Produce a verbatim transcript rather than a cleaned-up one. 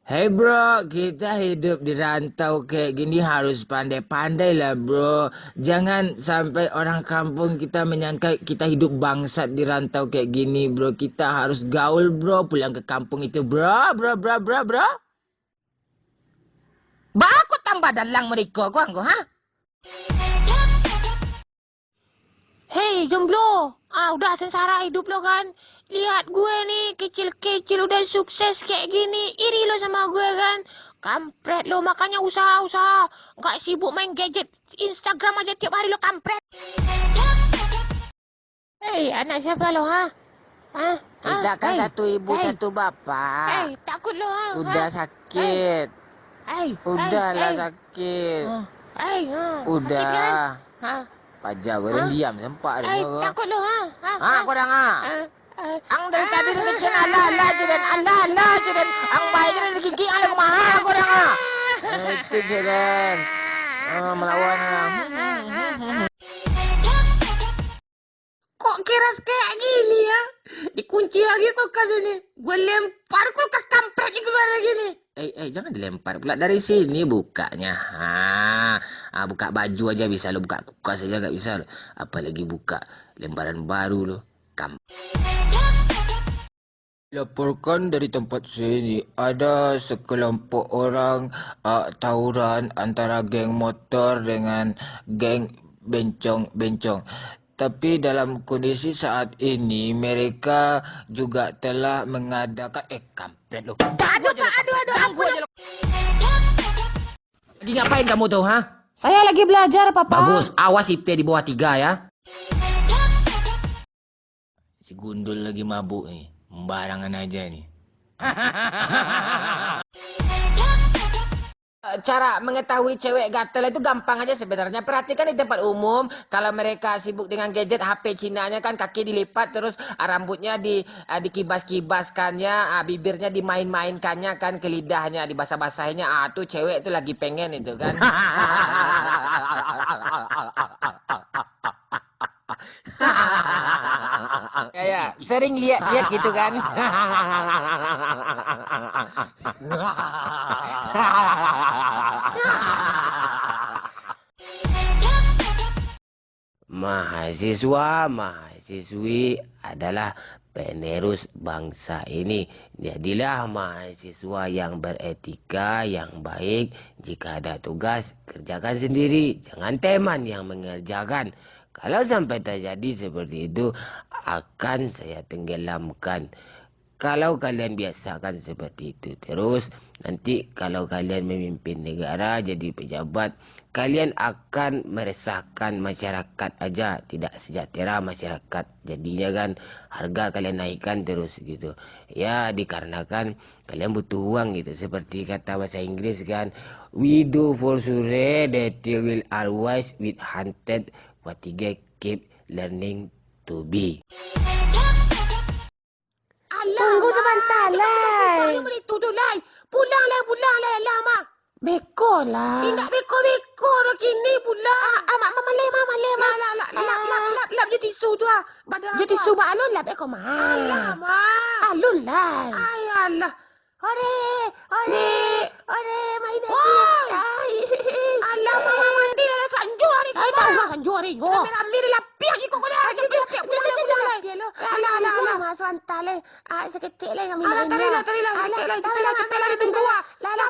Hei bro, kita hidup di rantau kayak gini harus pandai-pandai lah bro. Jangan sampai orang kampung kita menyangka kita hidup bangsat di rantau kayak gini bro. Kita harus gaul bro, pulang ke kampung itu bro, bro, bro, bro, bro. Baa kok tambah dalang mereka ko anggo, ha? Hei, jomblo. Ah, udah sengsara hidup lo kan. Lihat gue nih, kecil-kecil udah sukses kayak gini. Iri lo sama gue kan. Kampret lo, makanya usaha-usaha. Nggak sibuk main gadget. Instagram aja tiap hari lo kampret. Hei, anak siapa lo, ha? Ha? Ha? Kita kan Hei. satu ibu, Hei. satu bapak. Hei, takut lo, ha? Udah Ha? sakit. Hei. Hei. Udahlah Hei. sakit. Ha. Hei, ha. Udah. Sakit kan? Ha? Paja kau Ha? diam sempak Hei, dengar kau. takut lo, ha? Ha? Ha, Ha? kau dengar? Ha? Ha? Ang dari tadi Ha? dengar kecil, alah, alah je, Den. Alah, alah je, Den. Ang baik je, Den. Gigik ang lah kemana, kau dengar? Eh, itu je, Den. Ah, melawan, ah. Kok keras kayak gini ya? Dikunci lagi kulkas ini. Gue lempar kulkas kampret ini keluar lagi nih. Eh, eh, jangan dilempar pula. Dari sini bukanya. Ha. Ah, buka baju aja bisa lo, buka kulkas aja nggak bisa lo. Apalagi buka lembaran baru lo. Kam- Laporkan dari tempat sini, ada sekelompok orang, ah, tawuran antara geng motor dengan geng bencong-bencong. Tapi dalam kondisi saat ini, mereka juga telah mengadakan, eh, kampret lo. Aduh, Pak, aduh, aduh, Ganggu ampun. aja lo. Lagi ngapain kamu tuh, ha? Saya lagi belajar, Papa. Bagus, awas I P di bawah tiga ya. Si Gundul lagi mabuk ni, sembarangan aja ni. Cara mengetahui cewek gatel itu gampang aja sebenarnya. Perhatikan di tempat umum, kalau mereka sibuk dengan gadget, H P Cinanya kan, kaki dilipat, terus, ah, rambutnya di, ah, dikibas-kibaskannya, ah, bibirnya dimain-mainkannya kan, ke lidahnya, dibasah-basahinya, ah, tu cewek tu lagi pengen itu kan. Ya, ya, sering lihat-lihat gitu kan. Mahasiswa, mahasiswi adalah penerus bangsa ini. Jadilah mahasiswa yang beretika, yang baik. Jika ada tugas, kerjakan sendiri. Jangan teman yang mengerjakan. Kalau sampai terjadi seperti itu, akan saya tenggelamkan. Kalau kalian biasakan seperti itu terus, nanti kalau kalian memimpin negara, jadi pejabat, kalian akan meresahkan masyarakat aja, tidak sejahtera masyarakat. Jadinya kan, harga kalian naikkan terus gitu. Ya, dikarenakan kalian butuh uang gitu. Seperti kata bahasa Inggris kan, "We do for sure, the till will always with hunted, what keep learning to be." Alah, Tunggu Mak. Sabanta, Lai. Pulang, pulang, pulang, pulang, pulang, Lai. Pulang, Lai. Alah, Mak. Beko lah. Indak beko-beko doh kini pulang. Ah, ah, Mak, Mak, maleh, Mak, maleh, Mak. Lah, lah, lah, lap, lap, Ah. lap, lap, je tisu tu, ah. Badan Je aku, tisu ah. Bak alun lap beko, Mak. Alah, Mak. Alun, Lai. Ai, alah. Ore, ore, Nek. Ore, main Woi. Ai. Alah, Mak, Mak, mandi lah, lah sanjo hari tu, Ai, tahu Mak. Lah sanjo hari, yo. Rami-rami lah lapiak iko ko lah. Ai, Lapiak, lapiak, lapiak, pulang lah, lapiak, pulang lah. Lapiak, Lai. Alah, alah, alah, alah. Mak, sabanta, Lai. Ah, saketek, Lai, kami Alah, main, tadi lah, Lai. Tadi lah, Alah, saketek, Lai, tahu, saketek, Lai, Lai, tunggu, ah. Lai, Lai,